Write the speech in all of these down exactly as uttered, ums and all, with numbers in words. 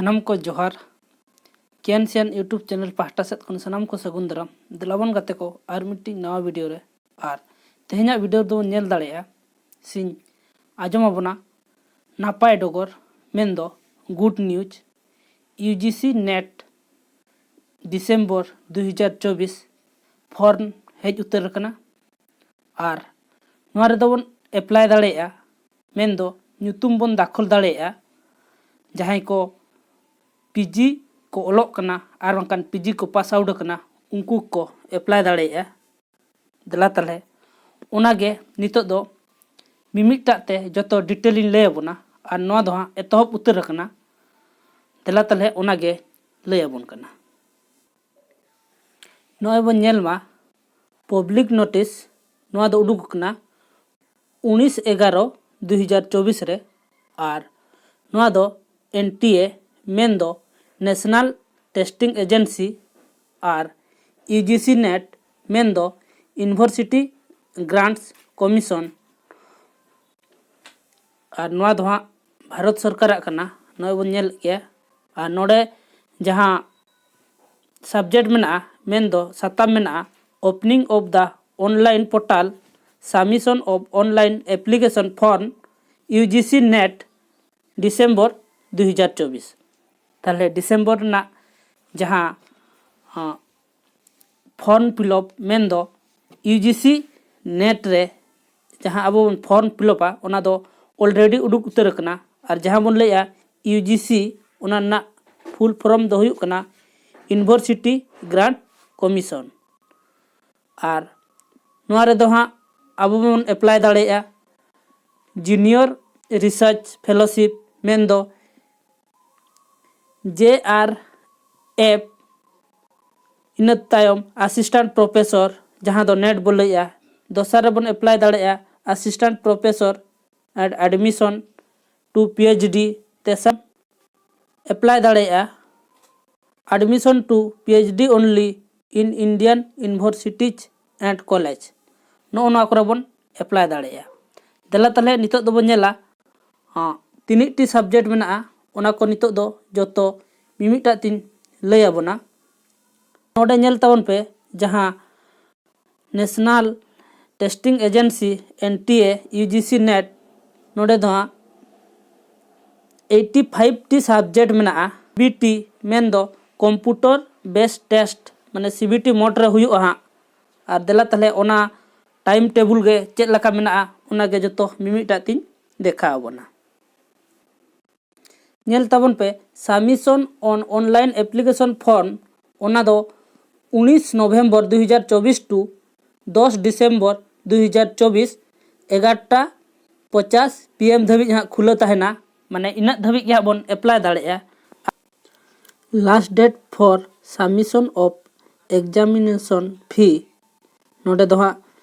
ᱥᱟᱱᱟᱢ ᱠᱚ ᱡᱚᱦᱟᱨ᱾ ᱠᱮᱱ ᱥᱤᱭᱟᱱ YouTube ᱪᱮᱱᱮᱞ ᱯᱟᱦᱴᱟ ᱥᱮᱫ ᱠᱷᱚᱱ ᱥᱟᱱᱟᱢ ᱠᱚ ᱥᱟᱹᱜᱩᱱ ᱫᱟᱨᱟᱢ᱾ ᱫᱮᱞᱟᱵᱚᱱ ᱜᱟᱛᱮ ᱠᱚ, ᱟᱨ ᱢᱤᱫᱴᱤᱡ ᱱᱟᱣᱟ ᱵᱷᱤᱰᱤᱭᱳ ᱨᱮ᱾ ᱟᱨ ᱛᱮᱦᱮᱧᱟᱜ ᱵᱷᱤᱰᱤᱭᱳ ᱨᱮᱫᱚ ᱵᱚᱱ ᱧᱮᱞ ᱫᱟᱲᱮᱭᱟᱜᱼᱟ ᱥᱮᱧ ᱟᱸᱡᱚᱢ ᱟᱵᱚᱱᱟ ᱱᱟᱯᱟᱭ ᱰᱚᱜᱚᱨ, ᱢᱮᱱᱫᱚ good news. U G C NET December ᱫᱩ ᱦᱟᱡᱟᱨ ᱪᱚᱵᱵᱤᱥ ᱯᱷᱚᱨᱢ ᱦᱮᱡ ᱩᱛᱟᱹᱨ ᱟᱠᱟᱱᱟ᱾ ᱟᱨ ᱱᱚᱣᱟ ᱨᱮᱫᱚ ᱵᱚᱱ ᱮᱯᱞᱟᱭ ᱫᱟᱲᱮᱭᱟᱜᱼᱟ, ᱢᱮᱱᱫᱚ ᱧᱩᱛᱩᱢ ᱵᱚᱱ ᱫᱟᱠᱷᱚᱞ ᱫᱟᱲᱮᱭᱟᱜᱼᱟ᱾ ᱡᱟᱦᱟᱸᱭ ᱠᱚ ᱯᱤ ᱡᱤ ᱠᱚ ᱚᱞᱚᱜ ᱠᱟᱱᱟ ᱟᱨ ᱵᱟᱝᱠᱷᱟᱱ ᱯᱤ ᱡᱤ ᱠᱚ ᱯᱟᱥ ᱟᱣᱩᱴ ᱟᱠᱟᱱᱟ, ᱩᱱᱠᱩ ᱠᱚ ᱮᱯᱞᱟᱭ ᱫᱟᱲᱮᱭᱟᱜᱼᱟ᱾ ᱫᱮᱞᱟ ᱛᱟᱦᱞᱮ ᱚᱱᱟᱜᱮ ᱱᱤᱛᱚᱜ ᱫᱚ ᱢᱤᱢᱤᱫᱴᱟᱜ ᱛᱮ ᱡᱚᱛᱚ ᱰᱤᱴᱮᱞ ᱤᱧ ᱞᱟᱹᱭ ᱟᱵᱚᱱᱟ᱾ ᱟᱨ ᱱᱚᱣᱟ ᱫᱚ ᱦᱟᱸᱜ ᱮᱛᱚᱦᱚᱵ ᱩᱛᱟᱹᱨ ᱟᱠᱟᱱᱟ᱾ ᱫᱮᱞᱟ ᱛᱟᱦᱞᱮ ᱚᱱᱟᱜᱮ ᱞᱟᱹᱭ ᱟᱵᱚᱱ ᱠᱟᱱᱟ᱾ ᱱᱚᱜᱼᱚᱭ ᱵᱚᱱ ᱧᱮᱞ ᱢᱟ, ᱯᱟᱵᱽᱞᱤᱠ ᱱᱳᱴᱤᱥ ᱱᱚᱣᱟ ᱫᱚ ᱩᱰᱩᱠ ᱟᱠᱟᱱᱟ ᱩᱱᱤᱥ ᱮᱜᱟᱨᱚ ᱫᱩ ᱦᱟᱡᱟᱨ ᱪᱚᱵᱵᱤᱥ ᱨᱮ᱾ ᱟᱨ ᱱᱚᱣᱟ ᱫᱚ ᱮᱱ ᱴᱤ ᱮ, ᱢᱮᱱᱫᱚ ᱱᱮᱥᱱᱟᱞ ᱴᱮᱥᱴᱤᱝ ᱮᱡᱮᱱᱥᱤ, ᱟᱨ ᱤᱭᱩ ᱡᱤ ᱥᱤ ᱱᱮᱴ, ᱢᱮᱱᱫᱚ ᱤᱭᱩᱱᱤᱵᱷᱟᱨᱥᱤᱴᱤ ᱜᱨᱟᱱᱴᱥ ᱠᱚᱢᱤᱥᱚᱱ, ᱟᱨ ᱱᱚᱣᱟ ᱫᱚ ᱦᱟᱸᱜ ᱵᱷᱟᱨᱚᱛ ᱥᱚᱨᱠᱟᱨᱟᱜ ᱠᱟᱱᱟ᱾ ᱱᱚᱜᱼᱚᱭ ᱵᱚᱱ ᱧᱮᱞᱮᱫ ᱜᱮᱭᱟ᱾ ᱟᱨ ᱱᱚᱰᱮ ᱡᱟᱦᱟᱸ ᱥᱟᱵᱡᱮᱠᱴ ᱢᱮᱱᱟᱜᱼᱟ, ᱢᱮᱱᱫᱚ ᱥᱟᱛᱟᱢ ᱢᱮᱱᱟᱜᱼᱟ, Opening of the Online Portal, Submission of Online Application Form, U G C NET, December ᱫᱩ ᱦᱟᱡᱟᱨ ᱪᱚᱵᱵᱤᱥ᱾ ᱛᱟᱦᱞᱮ ᱰᱤᱥᱮᱢᱵᱚᱨ ᱨᱮᱱᱟᱜ ᱡᱟᱦᱟᱸ, ᱟᱸ, ᱯᱷᱚᱨᱢ ᱯᱷᱤᱞᱟᱯ, ᱢᱮᱱᱫᱚ ᱤᱭᱩ ᱡᱤ ᱥᱤ ᱱᱮᱴ ᱨᱮ ᱡᱟᱦᱟᱸ ᱟᱵᱚ ᱵᱚᱱ ᱯᱷᱚᱨᱢ ᱯᱷᱤᱞᱟᱯᱟ, ᱚᱱᱟ ᱫᱚ ᱚᱞᱨᱮᱰᱤ ᱩᱰᱩᱠ ᱩᱛᱟᱹᱨ ᱟᱠᱟᱱᱟ᱾ ᱟᱨ ᱡᱟᱦᱟᱸ ᱵᱚᱱ ᱞᱟᱹᱭᱟ ᱤᱭᱩ ᱡᱤ ᱥᱤ, ᱚᱱᱟ ᱨᱮᱱᱟᱜ ᱯᱷᱩᱞ ᱯᱷᱚᱨᱢ ᱫᱚ ᱦᱩᱭᱩᱜ ᱠᱟᱱᱟ ᱤᱭᱩᱱᱤᱵᱷᱟᱨᱥᱤᱴᱤ ᱜᱨᱟᱱᱴ ᱠᱚᱢᱤᱥᱚᱱ᱾ ᱟᱨ ᱱᱚᱣᱟ ᱨᱮᱫᱚ ᱦᱟᱸᱜ ᱟᱵᱚ ᱵᱚᱱ ᱮᱯᱞᱟᱭ ᱫᱟᱲᱮᱭᱟᱜᱼᱟ ᱡᱩᱱᱤᱭᱚᱨ ᱨᱤᱥᱟᱨᱪ ᱯᱷᱮᱞᱳᱥᱤᱯ, ᱢᱮᱱᱫᱚ ᱡᱮ ᱟᱨ ᱮᱯᱷ, ᱤᱱᱟᱹ ᱛᱟᱭᱚᱢ ᱟᱥᱤᱥᱴᱮᱱᱴ ᱯᱨᱚᱯᱷᱮᱥᱚᱨ, ᱡᱟᱦᱟᱸ ᱫᱚ ᱱᱮᱴ ᱵᱚᱱ ᱞᱟᱹᱭᱮᱜᱼᱟ᱾ ᱫᱚᱥᱟᱨ ᱨᱮᱵᱚᱱ ᱮᱯᱞᱟᱭ ᱫᱟᱲᱮᱭᱟᱜᱼᱟ assistant professor and admission two P H D. ᱛᱮᱥᱟᱨ ᱮᱯᱞᱟᱭ ᱫᱟᱲᱮᱭᱟᱜᱼᱟ admission to P H D only in Indian universities and college᱾ ᱱᱚᱜᱼᱚ ᱱᱚᱣᱟ ᱠᱚᱨᱮ ᱵᱚᱱ ᱮᱯᱞᱟᱭ ᱫᱟᱲᱮᱭᱟᱜᱼᱟ᱾ ᱫᱮᱞᱟ ᱛᱟᱦᱞᱮ ᱱᱤᱛᱚᱜ ᱫᱚᱵᱚᱱ ᱧᱮᱞᱟ, ᱦᱚᱸ, ᱛᱤᱱᱟᱹᱜ ᱴᱤ ᱥᱟᱵᱡᱮᱠᱴ ᱢᱮᱱᱟᱜᱼᱟ, ᱚᱱᱟ ᱠᱚ ᱱᱤᱛᱚᱜ ᱫᱚ ᱡᱚᱛᱚ ᱢᱤᱢᱤᱫᱴᱟᱜ ᱛᱤᱧ ᱞᱟᱹᱭ ᱟᱵᱚᱱᱟ᱾ ᱱᱚᱰᱮ ᱧᱮᱞ ᱛᱟᱵᱚᱱ ᱯᱮ, ᱡᱟᱦᱟᱸ National Testing Agency, N T A, U G C, NET, ᱱᱚᱰᱮ ᱫᱚ ᱦᱟᱸᱜ eighty five ᱴᱤ subject ᱢᱮᱱᱟᱜᱼᱟ᱾ B T ᱢᱮᱱᱫᱚ computer based test, ᱢᱟᱱᱮ C B T mode ᱨᱮ ᱦᱩᱭᱩᱜᱼᱟ ᱦᱟᱸᱜ᱾ ᱟᱨ ᱫᱮᱞᱟ ᱛᱟᱦᱞᱮ ᱚᱱᱟ time table ᱜᱮ ᱪᱮᱫ ᱞᱮᱠᱟ ᱢᱮᱱᱟᱜᱼᱟ, ᱚᱱᱟᱜᱮ ᱡᱚᱛᱚ ᱢᱤᱢᱤᱫᱴᱟᱜ ᱛᱤᱧ ᱫᱮᱠᱷᱟᱣ ᱟᱵᱚᱱᱟ᱾ ᱧᱮᱞ ᱛᱟᱵᱚᱱ ᱯᱮ, submission on online application form, ᱚᱱᱟ ᱫᱚ ᱩᱱᱤᱥ November ᱫᱩ ᱦᱟᱡᱟᱨ ᱪᱚᱵᱵᱤᱥ to ᱫᱚᱥ December ᱫᱩ ᱦᱟᱡᱟᱨ ᱪᱚᱵᱵᱤᱥ, ᱮᱜᱟᱨᱚᱴᱟ ᱯᱚᱪᱟᱥ P M ᱫᱷᱟᱹᱵᱤᱡ ᱦᱟᱸᱜ ᱠᱷᱩᱞᱟᱹᱣ ᱛᱟᱦᱮᱱᱟ᱾ ᱢᱟᱱᱮ ᱤᱱᱟᱹᱜ ᱫᱷᱟᱹᱵᱤᱡ ᱜᱮ ᱦᱟᱸᱜ ᱵᱚᱱ apply ᱫᱟᱲᱮᱭᱟᱜᱼᱟ᱾ Last date for submission of examination fee, ᱱᱚᱰᱮ ᱫᱚ ᱦᱟᱸᱜ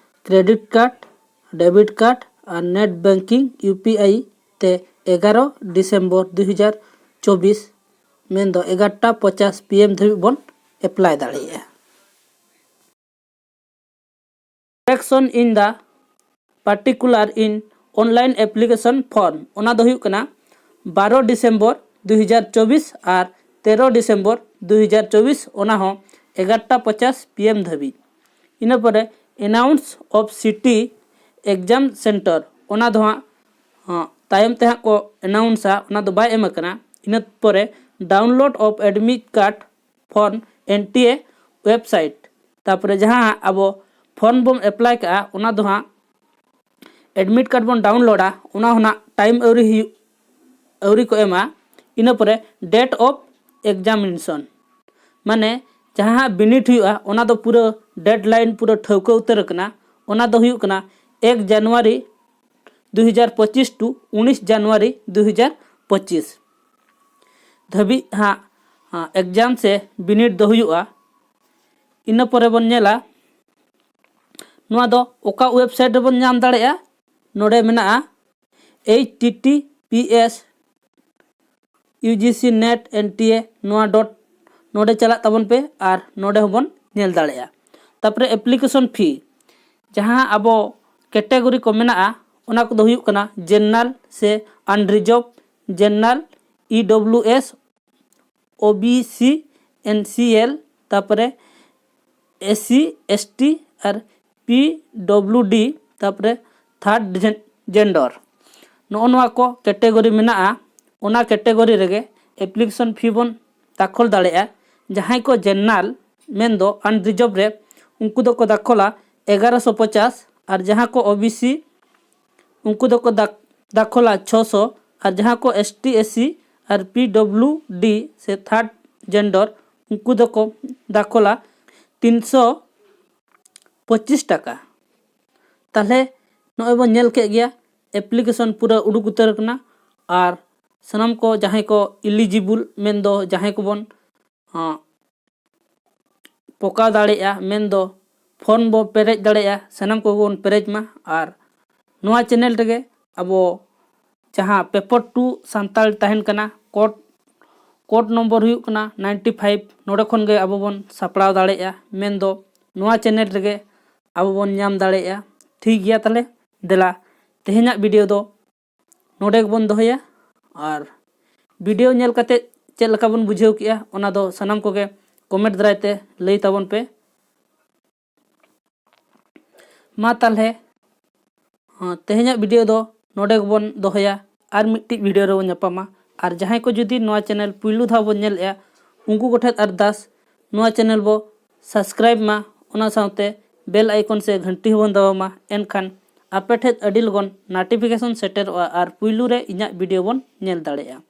credit card, debit card R net banking U P I ᱛᱮ ᱮᱜᱟᱨᱚ December ᱫᱩ ᱦᱟᱡᱟᱨ ᱪᱚᱵᱵᱤᱥ, ᱢᱮᱱᱫᱚ ᱮᱜᱟᱨᱚᱴᱟ ᱯᱚᱪᱟᱥ P M ᱫᱷᱟᱹᱵᱤᱡ ᱵᱚᱱ apply ᱫᱟᱲᱮᱭᱟᱜᱼᱟ᱾ Correction in the particular in online application form, ᱚᱱᱟ ᱫᱚ ᱦᱩᱭᱩᱜ ᱠᱟᱱᱟ ᱵᱟᱨᱚ December ᱫᱩ ᱦᱟᱡᱟᱨ ᱪᱚᱵᱵᱤᱥ ᱟᱨ ᱛᱮᱨᱚ December ᱫᱩ ᱦᱟᱡᱟᱨ ᱪᱚᱵᱵᱤᱥ, ᱚᱱᱟ ᱦᱚᱸ ᱮᱜᱟᱨᱚᱴᱟ ᱯᱚᱪᱟᱥ P M ᱫᱷᱟᱹᱵᱤᱡ᱾ ᱤᱱᱟᱹ ᱯᱚᱨᱮ announce of city exam center, ᱚᱱᱟ ᱫᱚ ᱦᱟᱸᱜ, ᱦᱚᱸ, ᱛᱟᱭᱚᱢ ᱛᱮ ᱦᱟᱸᱜ ᱠᱚ announceᱟ, ᱚᱱᱟ ᱫᱚ ᱵᱟᱭ ᱮᱢ ᱟᱠᱟᱱᱟ᱾ ᱤᱱᱟᱹ ᱯᱚᱨᱮ download of admit card from N T A website, ᱛᱟᱯᱚᱨᱮ ᱡᱟᱦᱟᱸ ᱟᱵᱚ form ᱵᱚᱱ apply ᱠᱟᱜᱼᱟ, ᱚᱱᱟ ᱫᱚ ᱦᱟᱸᱜ admit card ᱵᱚᱱ downloadᱟ, ᱚᱱᱟ ᱦᱚᱸ ᱱᱟᱜ time ᱟᱹᱣᱨᱤ ᱦᱩᱭᱩᱜ, ᱟᱹᱣᱨᱤ ᱠᱚ ᱮᱢᱟ᱾ ᱤᱱᱟᱹ ᱯᱚᱨᱮ date of examination, ᱢᱟᱱᱮ ᱡᱟᱦᱟᱸ ᱦᱟᱸᱜ ᱵᱤᱱᱤᱰ ᱦᱩᱭᱩᱜᱼᱟ, ᱚᱱᱟ ᱫᱚ ᱯᱩᱨᱟᱹ deadline ᱯᱩᱨᱟᱹ ᱴᱷᱟᱹᱣᱠᱟᱹ ᱩᱛᱟᱹᱨ ᱟᱠᱟᱱᱟ᱾ ᱚᱱᱟ ᱫᱚ ᱦᱩᱭᱩᱜ ᱠᱟᱱᱟ ᱮᱠ January ᱫᱩ ᱦᱟᱡᱟᱨ ᱯᱚᱸᱪᱤᱥ to ᱩᱱᱤᱥ January ᱫᱩ ᱦᱟᱡᱟᱨ ᱯᱚᱸᱪᱤᱥ ᱫᱷᱟᱹᱵᱤᱡ ᱦᱟᱸᱜ, ᱟᱸ, exam ᱥᱮ ᱵᱤᱱᱤᱰ ᱫᱚ ᱦᱩᱭᱩᱜᱼᱟ᱾ ᱤᱱᱟᱹ ᱯᱚᱨᱮ ᱵᱚᱱ ᱧᱮᱞᱟ, ᱱᱚᱣᱟ ᱫᱚ ᱚᱠᱟ website ᱨᱮᱵᱚᱱ ᱧᱟᱢ ᱫᱟᱲᱮᱭᱟᱜᱼᱟ? ᱱᱚᱰᱮ ᱢᱮᱱᱟᱜᱼᱟ H T T P S U G C net N T A, ᱱᱚᱣᱟ dot ᱱᱚᱰᱮ ᱪᱟᱞᱟᱜ ᱛᱟᱵᱚᱱ ᱯᱮ ᱟᱨ ᱱᱚᱰᱮ ᱦᱚᱸᱵᱚᱱ ᱧᱮᱞ ᱫᱟᱲᱮᱭᱟᱜᱼᱟ᱾ ᱛᱟᱯᱚᱨᱮ application fee, ᱡᱟᱦᱟᱸ ᱟᱵᱚ category ᱠᱚ ᱢᱮᱱᱟᱜᱼᱟ, ᱚᱱᱟ ᱠᱚᱫᱚ ᱦᱩᱭᱩᱜ ᱠᱟᱱᱟ general ᱥᱮ unreserved, general, E W S, O B C, ᱮᱱ ᱥᱤ ᱮᱞ, ᱛᱟᱨᱯᱚᱨᱮ ᱮᱥ ᱥᱤ, ᱮᱥ ᱴᱤ ᱟᱨ ᱯᱤ ᱰᱚᱵᱞᱤᱭᱩ ᱰᱤ, ᱛᱟᱨᱯᱚᱨᱮ ᱛᱷᱟᱨᱰ ᱡᱮᱱᱰᱟᱨ᱾ ᱱᱚᱜᱼᱚ ᱱᱚᱣᱟ ᱠᱚ ᱠᱮᱴᱮᱜᱚᱨᱤ ᱢᱮᱱᱟᱜᱼᱟ᱾ ᱚᱱᱟ ᱠᱮᱴᱮᱜᱚᱨᱤ ᱨᱮᱜᱮ ᱮᱯᱞᱤᱠᱮᱥᱚᱱ ᱯᱷᱤ ᱵᱚᱱ ᱫᱟᱠᱷᱚᱞ ᱫᱟᱲᱮᱭᱟᱜᱼᱟ᱾ ᱡᱟᱦᱟᱸᱭ ᱠᱚ ᱡᱮᱱᱟᱨᱮᱞ, ᱢᱮᱱᱫᱚ ᱟᱱᱨᱤᱡᱟᱨᱵᱷ ᱨᱮ, ᱩᱱᱠᱩ ᱫᱚᱠᱚ ᱫᱟᱠᱷᱚᱞᱟ ᱮᱜᱟᱨᱚᱥᱚ ᱯᱚᱪᱟᱥ, ᱟᱨ ᱡᱟᱦᱟᱸ ᱠᱚ ᱳ ᱵᱤ ᱥᱤ, ᱩᱱᱠᱩ ᱫᱚᱠᱚ ᱫᱟᱠ- ᱫᱟᱠᱷᱚᱞᱟ ᱪᱷᱚᱥᱚ, ᱟᱨ ᱡᱟᱦᱟᱸ ᱠᱚ ᱮᱥ ᱴᱤ, ᱮᱥ ᱥᱤ ᱟᱨ ᱯᱤ ᱰᱚᱵᱞᱤᱭᱩ ᱰᱤ ᱥᱮ ᱛᱷᱟᱨᱰ ᱡᱮᱱᱰᱟᱨ, ᱩᱱᱠᱩ ᱫᱚᱠᱚ ᱫᱟᱠᱷᱚᱞᱟ ᱛᱤᱱᱥᱚ ᱯᱚᱸᱪᱤᱥ ᱴᱟᱠᱟ᱾ ᱛᱟᱦᱚᱞᱮ ᱱᱚᱜᱼᱚᱭ ᱵᱚᱱ ᱧᱮᱞ ᱠᱮᱫ ᱜᱮᱭᱟ, ᱮᱯᱞᱤᱠᱮᱥᱚᱱ ᱯᱩᱨᱟᱹ ᱩᱰᱩᱠ ᱩᱛᱟᱹᱨ ᱟᱠᱟᱱᱟ᱾ ᱟᱨ ᱥᱟᱱᱟᱢ ᱠᱚ ᱡᱟᱦᱟᱸᱭ ᱠᱚ ᱤᱞᱤᱡᱤᱵᱚᱞ, ᱢᱮᱱᱫᱚ ᱡᱟᱦᱟᱸᱭ ᱠᱚᱵᱚᱱ, ᱦᱚᱸ, ᱯᱚᱠᱟᱣ ᱫᱟᱲᱮᱭᱟᱜᱼᱟ, ᱢᱮᱱᱫᱚ ᱯᱷᱚᱨᱢ ᱵᱚ ᱯᱮᱨᱮᱡ ᱫᱟᱲᱮᱭᱟᱜᱼᱟ, ᱥᱟᱱᱟᱢ ᱠᱚᱜᱮ ᱵᱚᱱ ᱯᱮᱨᱮᱡ ᱢᱟ᱾ ᱟᱨ ᱱᱚᱣᱟ ᱪᱮᱱᱮᱞ ᱨᱮᱜᱮ ᱟᱵᱚ ᱡᱟᱦᱟᱸ ᱯᱮᱯᱟᱨ ᱴᱩ ᱥᱟᱱᱛᱟᱲ ᱛᱟᱦᱮᱱ ᱠᱟᱱᱟ, ᱠᱳᱰ ᱠᱳᱰ ᱱᱚᱢᱵᱚᱨ ᱦᱩᱭᱩᱜ ᱠᱟᱱᱟ ᱱᱟᱭᱤᱱᱴᱤ ᱯᱷᱟᱭᱤᱵᱷ, ᱱᱚᱰᱮ ᱠᱷᱚᱱ ᱜᱮ ᱟᱵᱚ ᱵᱚᱱ ᱥᱟᱯᱲᱟᱣ ᱫᱟᱲᱮᱭᱟᱜᱼᱟ, ᱢᱮᱱᱫᱚ ᱱᱚᱣᱟ ᱪᱮᱱᱮᱞ ᱨᱮᱜᱮ ᱟᱵᱚ ᱵᱚᱱ ᱧᱟᱢ ᱫᱟᱲᱮᱭᱟᱜᱼᱟ᱾ ᱴᱷᱤᱠ ᱜᱮᱭᱟ, ᱛᱟᱦᱚᱞᱮ ᱫᱮᱞᱟ, ᱛᱮᱦᱮᱧᱟᱜ ᱵᱷᱤᱰᱤᱭᱳ ᱫᱚ ᱱᱚᱰᱮ ᱜᱮᱵᱚᱱ ᱫᱚᱦᱚᱭᱟ᱾ ᱟᱨ ᱵᱷᱤᱰᱤᱭᱳ ᱧᱮᱞ ᱠᱟᱛᱮ ᱪᱮᱫ ᱞᱮᱠᱟ ᱵᱚᱱ ᱵᱩᱡᱷᱟᱹᱣ ᱠᱮᱜᱼᱟ, ᱚᱱᱟ ᱫᱚ ᱥᱟᱱᱟᱢ ᱠᱚᱜᱮ ᱠᱚᱢᱮᱱᱴ ᱫᱟᱨᱟᱭ ᱛᱮ ᱞᱟᱹᱭ ᱛᱟᱵᱚᱱ ᱯᱮ᱾ ᱢᱟ ᱛᱟᱦᱚᱞᱮ, ᱦᱚᱸ, ᱛᱮᱦᱮᱧᱟᱜ ᱵᱷᱤᱰᱤᱭᱳ ᱫᱚ ᱱᱚᱰᱮ ᱜᱮᱵᱚᱱ ᱫᱚᱦᱚᱭᱟ᱾ ᱟᱨ ᱢᱤᱫᱴᱤᱡ ᱵᱷᱤᱰᱤᱭᱳ ᱨᱮᱵᱚᱱ ᱧᱟᱯᱟᱢᱟ᱾ ᱟᱨ ᱡᱟᱦᱟᱸᱭ ᱠᱚ ᱡᱩᱫᱤ ᱱᱚᱣᱟ ᱪᱮᱱᱮᱞ ᱯᱩᱭᱞᱩ ᱫᱷᱟᱣ ᱵᱚᱱ ᱧᱮᱞᱮᱜᱼᱟ, ᱩᱱᱠᱩ ᱠᱚᱴᱷᱮᱱ ᱟᱨᱫᱟᱥ, ᱱᱚᱣᱟ ᱪᱮᱱᱮᱞ ᱵᱚ ᱥᱟᱵᱥᱠᱨᱟᱭᱤᱵᱽ ᱢᱟ, ᱚᱱᱟ ᱥᱟᱶᱛᱮ ᱵᱮᱞ ᱟᱭᱠᱚᱱ ᱥᱮ ᱜᱷᱟᱱᱴᱤ ᱦᱚᱸᱵᱚᱱ ᱫᱟᱵᱟᱣ ᱢᱟ᱾ ᱮᱱᱠᱷᱟᱱ ᱟᱯᱮ ᱴᱷᱮᱱ ᱟᱹᱰᱤ ᱞᱚᱜᱚᱱ ᱱᱳᱴᱤᱯᱷᱤᱠᱮᱥᱚᱱ ᱥᱮᱴᱮᱨᱚᱜᱼᱟ ᱟᱨ ᱯᱩᱭᱞᱩ ᱨᱮ ᱤᱧᱟᱹᱜ ᱵᱷᱤᱰᱤᱭᱳ ᱵᱚᱱ ᱧᱮᱞ ᱫᱟᱲᱮᱭᱟᱜᱼᱟ᱾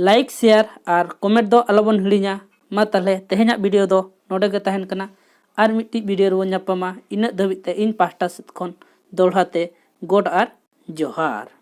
ᱞᱟᱭᱤᱠ, ᱥᱮᱭᱟᱨ ᱟᱨ ᱠᱚᱢᱮᱱᱴ ᱫᱚ ᱟᱞᱚᱵᱚᱱ ᱦᱤᱲᱤᱧᱟ᱾ ᱢᱟ ᱛᱟᱦᱚᱞᱮ, ᱛᱮᱦᱮᱧᱟᱜ ᱵᱷᱤᱰᱤᱭᱳ ᱫᱚ ᱱᱚᱰᱮ ᱜᱮ ᱛᱟᱦᱮᱱ ᱠᱟᱱᱟ᱾ ᱟᱨ ᱢᱤᱫᱴᱤᱡ ᱵᱷᱤᱰᱤᱭᱳ ᱨᱮᱵᱚᱱ ᱧᱟᱯᱟᱢᱟ᱾ ᱤᱱᱟᱹᱜ ᱫᱷᱟᱹᱵᱤᱡ ᱛᱮ ᱤᱧ ᱯᱟᱦᱴᱟ ᱥᱮᱫ ᱠᱷᱚᱱ ᱫᱚᱦᱲᱟ ᱛᱮ ᱜᱚᱰ ᱟᱨ ᱡᱚᱦᱟᱨ᱾